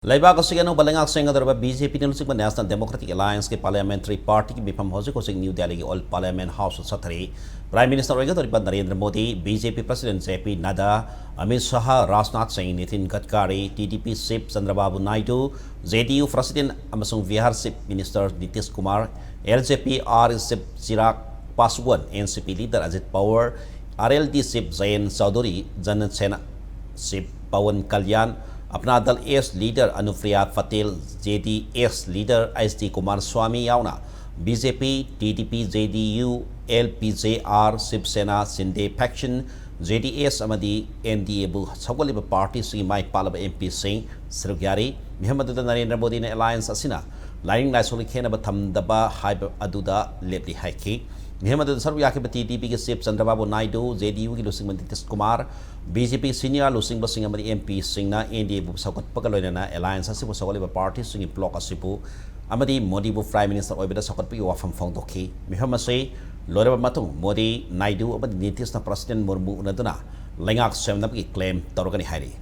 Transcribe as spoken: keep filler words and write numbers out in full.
ꯂꯩꯕꯥꯛ ꯑꯁꯤꯒꯤ ꯑꯅꯧꯕ ꯂꯩꯉꯥꯛ ꯁꯦꯝꯒꯗꯧꯔꯤꯕ BJPꯅ ꯂꯨꯆꯤꯡꯕ National Democratic Allianceꯀꯤ Parliamentary Partyꯒꯤ ꯃꯤꯐꯝ ꯍꯧꯖꯤꯛ ꯍꯧꯖꯤꯛ New Delhiꯒꯤ Old Parliament Houseꯇ ꯆꯠꯊꯔꯤ꯫ Prime Minister ꯑꯣꯏꯒꯗꯧꯔꯤꯕ Narendra Modi, BJP President JP Nadda, Amit Shah, Rajnath ꯁꯤꯡ, Nitin ꯒꯗꯀꯥꯔꯤ, TDP Chief ꯆꯟꯗ꯭ꯔꯕꯥꯕꯨ Naidu, JDU President ꯑꯃꯁꯨꯡ Bihar Chief Minister Nitish Kumar, LJP R Chief Chirag Paswan, NCP Leader Ajit Pawar, RLD Chief Jayant Chaudhary, Jana Sena Chief Pawan Kalyan, Apna Dal S Leader ꯑꯅꯨꯄ꯭ꯔꯤꯌꯥ Patel, JDS Leader H D Kumar swami ꯌꯥꯎꯅ BJP, TDP, JDU, LPJR, Shiv Sena, Shinde Faction, JDS ꯑꯃꯗꯤ NDAꯕꯨ ꯁꯧꯒꯠꯂꯤꯕ partyꯁꯤꯡꯒꯤ ꯃꯥꯏ ꯄꯥꯛꯂꯕ MPꯁꯤꯡ ꯁꯔꯨꯛ ꯌꯥꯔꯤ꯫ ꯃꯤꯐꯝ ꯑꯗꯨꯗ ꯅꯔꯦꯟꯗ꯭ꯔ ꯃꯣꯗꯤꯅ alliance ꯑꯁꯤꯅ ꯂꯥꯏꯅꯤꯡ ꯂꯥꯏꯁꯣꯜꯒꯤ ꯈꯦꯠꯅꯕ ꯊꯝꯗꯕ ꯍꯥꯏꯕ ꯑꯗꯨꯗ ꯂꯦꯞꯂꯤ ꯍꯥꯏꯈꯤ꯫ ꯃꯤꯐꯝ ꯑꯗꯨꯗ ꯁꯔꯨꯛ ꯌꯥꯈꯤꯕ TDPꯒꯤ Chief ꯆꯟꯗ꯭ꯔꯕꯥꯕꯨ ꯅꯥꯏꯗꯨ, JDUꯒꯤ ꯂꯨꯆꯤꯡꯕ ꯅꯤꯇꯤꯁ ꯀꯨꯃꯥꯔ, BJP senior ꯂꯨꯆꯤꯡꯕꯁꯤꯡ ꯑꯃꯗꯤ MPꯁꯤꯡꯅ NDAꯕꯨ ꯁꯧꯒꯠꯄꯒ ꯂꯣꯏꯅꯅ alliance ꯑꯁꯤꯕꯨ ꯁꯧꯒꯠꯂꯤꯕ partyꯁꯤꯡꯒꯤ bloc ꯑꯁꯤꯕꯨ ꯑꯃꯗꯤ ꯃꯣꯗꯤꯕꯨ Prime Minister ꯑꯣꯏꯕꯗ ꯁꯧꯒꯠꯄꯒꯤ ꯋꯥꯐꯝ ꯐꯣꯡꯗꯣꯛꯈꯤ꯫ ꯃꯤꯐꯝ ꯑꯁꯤ ꯂꯣꯏꯔꯕ ꯃꯇꯨꯡ ꯃꯣꯗꯤ, ꯅꯥꯏꯗꯨ ꯑꯃꯗꯤ ꯅꯤꯇꯤꯁꯅ President ꯃꯨꯔꯃꯨ ꯎꯅꯗꯨꯅ ꯂꯩꯉꯥꯛ ꯁꯦꯝꯅꯕꯒꯤ claim ꯇꯧꯔꯒꯅꯤ ꯍꯥꯏꯔꯤ꯫